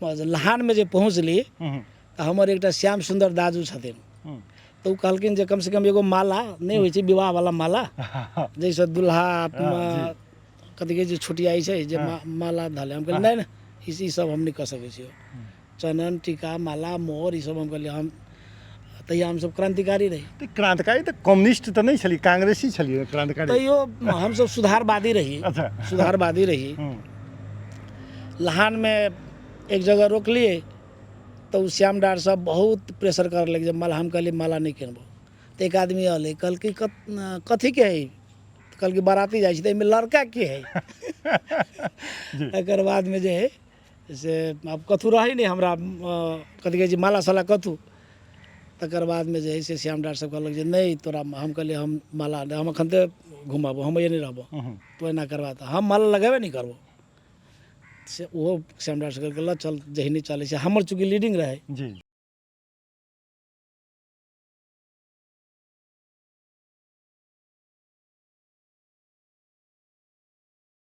लहानमे जे पहुँचली तऽ हमर एकटा श्याम सुन्दर दाजू छथिन, तऽ ओ कहलखिन जे कमसँ कम एगो माला नहि होइ छै, विवाहवला माला, जाहिसँ दुल्हा कथी कहै छै छुटियाइ छै, जे माला धऽ ले। हम कहलियै नहि नहि, ई सब हम नहि कऽ सकै छियै। चनन टीका माला मोहर ई सब हम कहलियै हम तहिया हमसब क्रांतिकारी रही। तऽ क्रांतिकारी तऽ कम्युनिस्ट तऽ नहि छलियै, कांग्रेसी छलियै क्रांतिकारी। तैयो हमसब सुधारवादी रही। सुधारवादी रही। लहानमे एक जगह रोकलियै तऽ ओ श्याम डार सब बहुत प्रेशर करऽ लगलै जे माला। हम कहलियै माला नहि किनबो। तऽ एक आदमी अयलै, कहलकै कथीके हइ? तऽ कहलकै बाराती जाइ छै। तऽ एहिमे लड़का के हइ? एकर बादमे जे हइ से आब कथू रहै नहि हमरा, कथी कहै छै माला साला कथू। तकर बादमे जे हइ से श्याम डार सब कहलक जे नहि तोरा, हम कहलियै हम माला हम एखन तऽ घुमब, हम एने रहबो, तू एना करबा तऽ हम माला लगेबे नहि करबो। से ओहो श्याम डार सब कहलकै लऽ चल, जहिने चलै छै। हमर चूँकि लीडिंग रहै।